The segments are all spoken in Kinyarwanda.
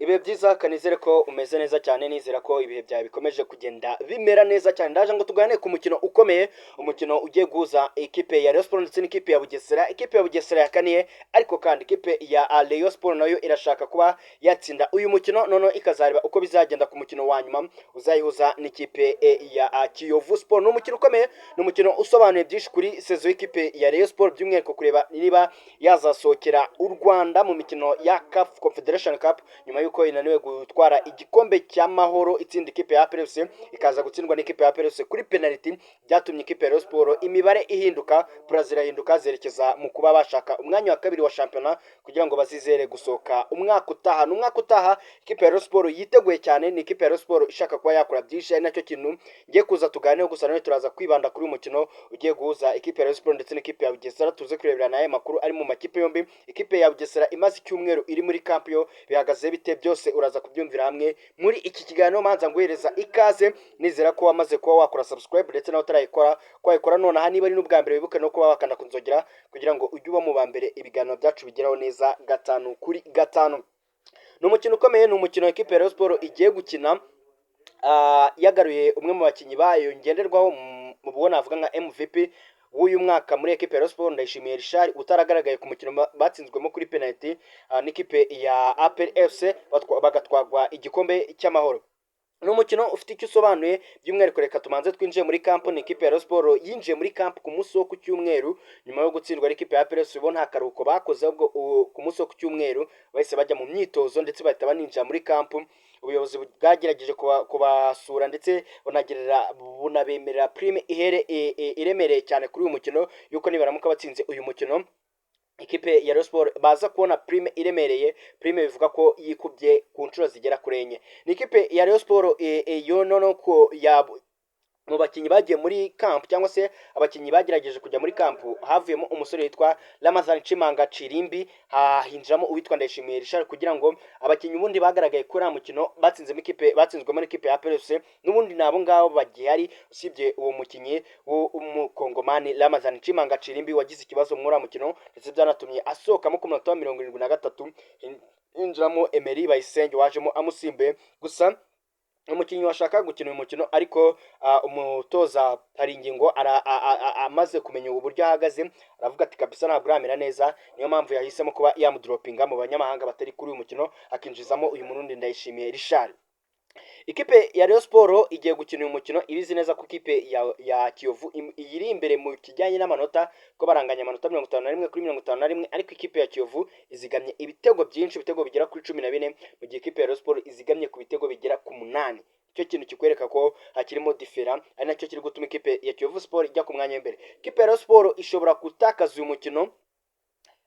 Ibihe byiza, kanizere ko umeze neza cyane. Nizera ko ibihe byawe bikomeje kugenda bimera neza cyane. Ndaje ngo tuganire ku mukino ukomeye, umukino ugiye guhuza ikipe ya Rayon Sports ndetse n'ikipe ya Bugesera. Ikipe ya Bugesera yakaniye, ariko kandi ikipe ya Rayon Sports nayo irashaka kuba yatsinda uyu mukino, noneho ikazareba uko bizagenda ku mukino wa nyuma uzayihuza n'ikipe ya Kiyovu Sport. Ni umukino ukomeye, ni umukino usobanuye byinshi kuri saison y'ikipe ya Rayon Sports, by'umwihariko kureba niba yazasohokera u Rwanda mu mikino ya CAF Confederation Cup, nyuma y'uko inaniwe gutwara igikombe cy'amahoro, itsinda ikipe ya APR FC, ikaza gutsindwa n'ikipe ya APR FC kuri penalty. Byatumye ikipe ya Rayon Sports imibare ihinduka, plans zirahinduka, zerekeza mu kuba bashaka umwanya wa kabiri wa shampiyona kugira ngo bazizere gusohoka umwaka utaha. Ni umwaka utaha ikipe ya Rayon Sports yiteguye cyane, ni ikipe ya Rayon Sports ishaka kuba yakora byinshi, ari nacyo kintu ngiye kuza tuganireho. Gusa nawe turaza kwibanda kuri uyu mukino ugiye guhuza ikipe ya Rayon Sports ndetse n'ikipe ya Bugesera, tuze kurebera nayo makuru ari mu makipe yombi. Ikipe ya Bugesera imaze icyumweru iri muri camp, yo bihagaze bite? Byose uraza kubyumvira hamwe muri iki kiganiro. Manza nguhereza ikaze, nizera ko wamaze kuba wakora subscribe, ndetse nawe utarayikora ko wayikora nonaha. Niba ari n'ubwa mbere, wibuke no kuba wakanda ku nzogera kugira ngo ujye uba mu ba mbere ibiganiro byacu bigeraho neza gatanu kuri gatanu. Ni umukino ukomeye, ni umukino ikipe ya Rayon Sports igiye gukina yagaruye umwe mu bakinnyi bayo ngenderwaho, mu bwo navuga nka MVP w'uyu mwaka muri ekipe ya Rayon Sports, Ndayishimiye Richard, utaragaragaye ku mukino batsinzwemo kuri penalty n'ikipe ya APR FC, bagatwagwa igikombe cy'amahoro. Ni umukino ufite icyo usobanuye by'umwihariko. Reka tumanze twinjiye muri camp. Ni ikipe ya Rayon Sports yinjiye muri camp ku munsi wo ku cyumweru nyuma yo gutsindwa n'ikipe ya APR FC. Bo nta karuhuko bakoze, ahubwo ku munsi wo ku cyumweru bahise bajya mu myitozo ndetse bahita baninjira muri camp. Ubuyobozi bwagerageje kubasura ndetse bunagerera bunabemerera prime ihere iremereye cyane kuri uyu mukino, yuko nibaramuka batsinze uyu mukino ikipe ya Rayon Sports baza kubona prime iremereye, prime bivuga ko yikubye ku nshuro zigera kuri enye. Ni ikipe ya Rayon Sports yo noneho ko ya mu bakinnyi bagiye muri camp, cyangwa se abakinnyi bagerageje kujya muri camp, havuyemo umusore witwa Ramazan Chimanga Chirimbi, hahinjiramo uwitwa Ndayishimiye Richard, kugira ngo abakinnyi ubundi bagaragaye kuri uriya mukino batsinzemo ikipe, batsinzwemo n'ikipe ya APR FC, n'ubundi nabo ngabo bagihari, usibye uwo mukinnyi w'umukongomani Ramazan Chimanga Chirimbi wagize ikibazo muri uriya mukino, ndetse byanatumye asohokamo ku munota wa 73, hinjiramo Emery Bayisenge wajemo amusimbuye. Gusa umukinnyi washaka gukina uyu mukino, ariko umutoza hari ingingo amaze kumenya ubu buryo ahagaze, aravuga ati kabisa ntabwo uramera neza. Niyo mpamvu yahisemo kuba yamudropinga mu banyamahanga batari kuri uyu mukino, akinjizamo uyu Murundi Ndayishimiye Richard. Ikipe ya Rayon Sports igiye gukina uyu mukino ibizi neza ko ikipe ya Kiyovu iri imbere mu kijyanye n'amanota, ko baranganya amanota 51 kuri 51, ariko ikipe ya Kiyovu izigamye ibitego byinshi, ibitego bigera kuri 14, mu gihe ikipe ya Rayon Sports izigamye ku bitego bigera ku munani. Icyo kintu kikwereka ko hakirimo différence, ari nacyo kiri gutuma ikipe ya Kiyovu Sport ijya ku mwanya w'imbere. Ikipe ya Rayon Sports ishobora gutakaza uyu mukino,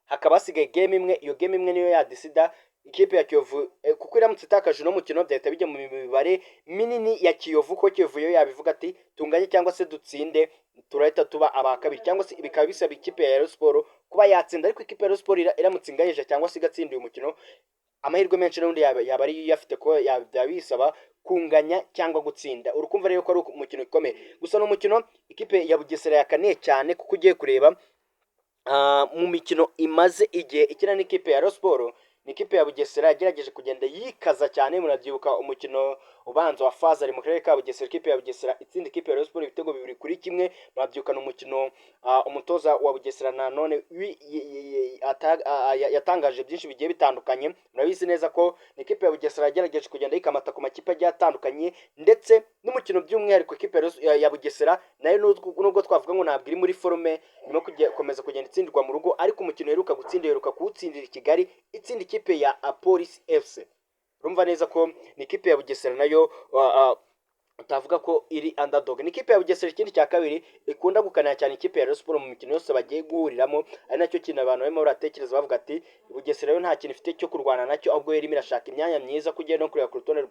hakaba hasigaye game imwe. Iyo game imwe niyo yadecida ikipe ya Kiyovu, kuko iramutse itakaje uno mukino byahita bijya mu mibare minini ya Kiyovu, ko Kiyovu yo yabivuga ati tunganye cyangwa se dutsinde turahita tuba aba kabiri, cyangwa se bikaba bisaba ikipe ya Rayon Sports kuba yatsinda. Ariko ikipe ya Rayon Sports iramutse inganyije cyangwa se igatsinda uyu mukino, amahirwe menshi n'ubundi yaba ari iyafite, ko byaba bisaba kunganya cyangwa gutsinda. Urukumva rero ko ari umukino ukomeye. Gusa ni umukino ikipe ya Bugesera yakaniye cyane, kuko ugiye kureba mu mikino imaze igihe ikina n'ikipe ya Rayon Sports, ni ikipe ya Bugesera yagerageje kugenda yikaza cyane. Murabyibuka umukino ubanza wa Fazari mu karere ka Bugesera, ikipe ya Bugesera itsinda ikipe ya Rayon Sports ibitego 2-1. Murabyibuka ni umukino umutoza wa Bugesera nanone yatangaje byinshi bigiye bitandukanye. Murabizi neza ko ni ikipe ya Bugesera yagerageje kugenda yikamata ku makipe agiye atandukanye, ndetse n'umukino by'umwihariko ikipe ya Bugesera nayo, nubwo twavuga ngo ntabwo iri muri forme nyuma yo gukomeza kugenda itsindirwa mu rugo, ariko umukino iheruka gutsinda iheruka kuwutsindira i Kigali, itsinda ikipe ya Police FC. Urumva neza ko ni ikipe ya Bugesera nayo utavuga ko iri underdog. Ni ikipe ya Bugesera, ikindi cya kabiri, ikunda gukanira cyane ikipe ya Rayon Sports mu mikino yose bagiye guhuriramo, ari nacyo kintu abantu barimo baratekereza bavuga ati Bugesera yo nta kintu ifite cyo kurwana nacyo, ahubwo yo irimo irashaka imyanya myiza. Ko ugiye no kureba ku rutonde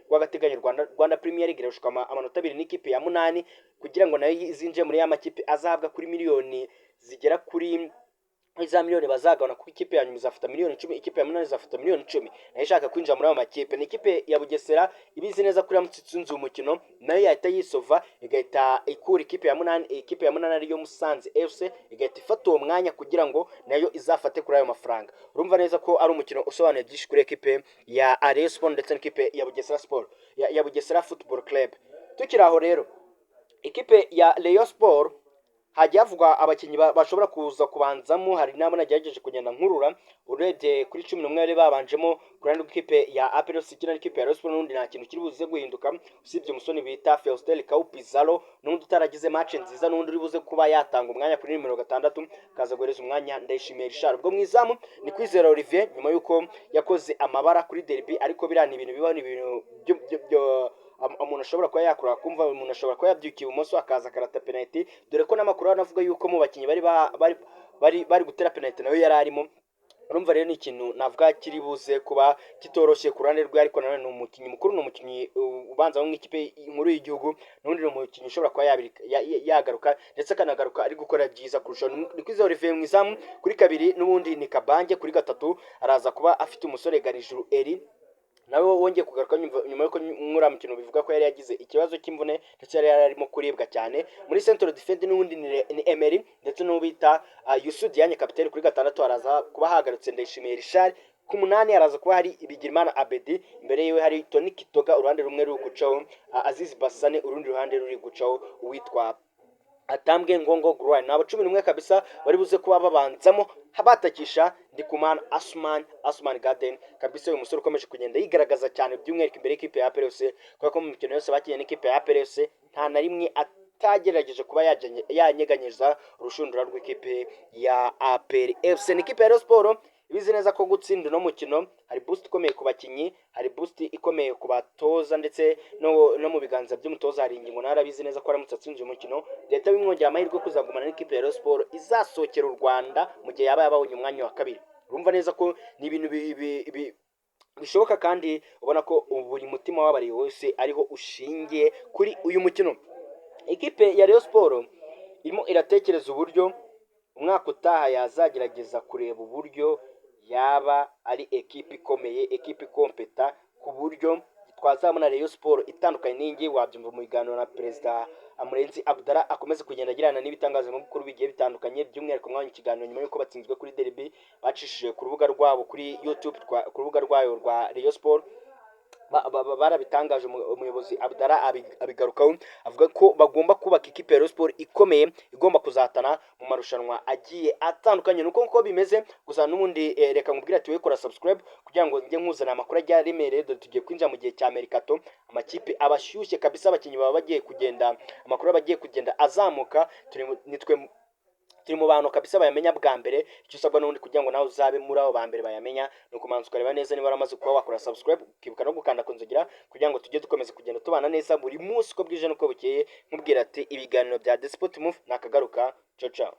rw'agateganyo Rwanda Premier League, irashuka amanota 2 n'ikipe ya munani, kugira ngo nayo izinjire muri ya makipe azahabwa kuri miliyoni zigera kuri za miliyoni bazagabana, kuko ikipe ya nyuma izafata miliyoni 10, ikipe ya munani izafata miliyoni 10. Nayo ishaka kwinjira muri ayo makipe ni ikipe ya Bugesera, ibizi neza ko iramutse itsinze umukino nayo yahita yisova, igahita ikura ikipe ya munani, ikipe ya munani ariyo Musanze FC, igahita ifata uwo mwanya kugira ngo nayo izafate kuri ayo mafaranga. Urumva neza ko ari umukino usobanuye byinshi kuri ekipe ya Rayon Sport ndetse n'ikipe ya Bugesera Sport, ya Bugesera Football Club. Tukiri aho rero, ikipe ya Rayon Sport hagiye havugwa abakinnyi bashobora kuza kubanzamo. Hari n'abo nagerageje kugenda nkurura. Urebye kuri 11 bari babanjemo ku ruhande rw'ikipe ya APR FC ikina n'ikipe ya Rayon Sport, n'ubundi nta kintu kiri buze guhinduka usibye umusore bita Faustin Kau Pizarro, n'undi utaragize match nziza, n'undi uri buze kuba yatanga umwanya kuri nimero 6, akaza guhereza umwanya Ndayishimiye Richard. Ubwo mu izamu ni Kwizera Olivier, nyuma y'uko yakoze amabara kuri derby, ariko biriya ni ibintu bibaho, ni ibintu umuntu ashobora kuba yakora, kumva umuntu ashobora kuba yabyukiye ibumoso akaza akarata penalty, dore ko n'amakuru anavuga yuko mu bakinnyi bari gutera penalty nawe yari arimo. Urumva rero ni ikintu navuga kiri buze kuba kitoroshye ku ruhande rwe, ariko nanone ni umukinnyi mukuru, ni umukinnyi ubanza mu ikipe nkuru y'igihugu, n'ubundi ni umukinnyi ushobora kuba yagaruka ndetse akanagaruka ari gukora byiza kurushaho. Ni Kwizera Olivier mu izamu. Kuri kabiri n'ubundi ni Kabange, kuri gatatu araza kuba afite umusore Ganijuru Eri, nawe wongeye kugaruka nyuma y'uko nkura mukino bivuga ko yari yagize ikibazo cy'imvune ndetse yari arimo kuribwa cyane. Muri central defense n'ubundi ni Emery ndetse n'uwo bita Youssou Diagne kapiteni. Kuri gatandatu haraza kuba hagarutse Ndayishimiye Richard, ku munani haraza kuba hari Bigirimana Abedi, imbere yiwe hari Tony Kitoga, uruhande rumwe ruri gucaho Aziz Basane, urundi ruhande ruri gucaho uwitwa Atambwe Ngongo Groin. Ni aba 11 kabisa bari buze kuba babanzamo, batakisha Ndikumana Asman, Asman Garden kabisa. Uyu musore ukomeje kugenda yigaragaza cyane, by'umwihariko imbere y'ikipe ya APR FC, kubera ko mu mikino yose bakinnye n'ikipe ya APR FC nta na rimwe atagerageje kuba yanyeganyeza urushundura rw'ikipe ya APR FC. Ni ikipe ya Rayon Sport ibizi neza ko gutsinda uno mukino hari boost ikomeye ku bakinnyi, hari boost ikomeye ku batoza, ndetse no mu biganza by'umutoza hari ingingo nawe arabizi neza ko aramutse atsinze uyu mukino leta bimwongera amahirwe yo kuzagumana n'ikipe ya Rayon Sport izasohokera u Rwanda mu gihe yaba yabonye umwanya wa kabiri. Urumva neza ko ni ibintu bishoboka kandi ubona ko buri mutima w'abari wose ariho ushingiye kuri uyu mukino. Ikipe ya Rayon Sport irimo iratekereza uburyo umwaka utaha yazagerageza kureba uburyo yaba ari ekipe ikomeye, ekipe ikompeta, ku buryo twazabona Rayon Sport itandukanye n'iyi. Wabyumva mu biganiro na Perezida Murenzi Abdallah akomeza kugenda agirana n'ibitangazamakuru bigiye bitandukanye, by'umwihariko mwanya ikiganiro nyuma y'uko batsinzwe kuri derby bacishije ku rubuga rwabo kuri YouTube, ku rubuga rwayo rwa Rayon Sport barabitangaje. Umuyobozi Abdallah abigarukaho, avuga ko bagomba kubaka ikipe ya Rayon Sport ikomeye igomba kuzatana mu marushanwa agiye atandukanye. Nuko nkuko bimeze gusa n'ubundi, reka nkubwire ati we kora subscribe kugira ngo njye nkuzana amakuru agiye aremereye. Dore tugiye kwinjira mu gihe cya mercato, amakipe abashyushye kabisa, abakinnyi baba bagiye kugenda, amakuru aba agiye kugenda azamuka. Nitwe turi mu bantu kabisa bayamenya bwa mbere. Icyo usabwa n'ubundi kugira ngo nawe uzabe muri abo ba mbere bayamenya ni ukumanza ukareba neza niba waramaze kuba wakora subscribe, ukibuka no gukanda ku nzogera kugira ngo tujye dukomeza kugenda tubana neza buri munsi uko bwije n'uko bukeye. Nkubwira ati ibiganiro bya The Sport Move nakagaruka. Ciao ciao.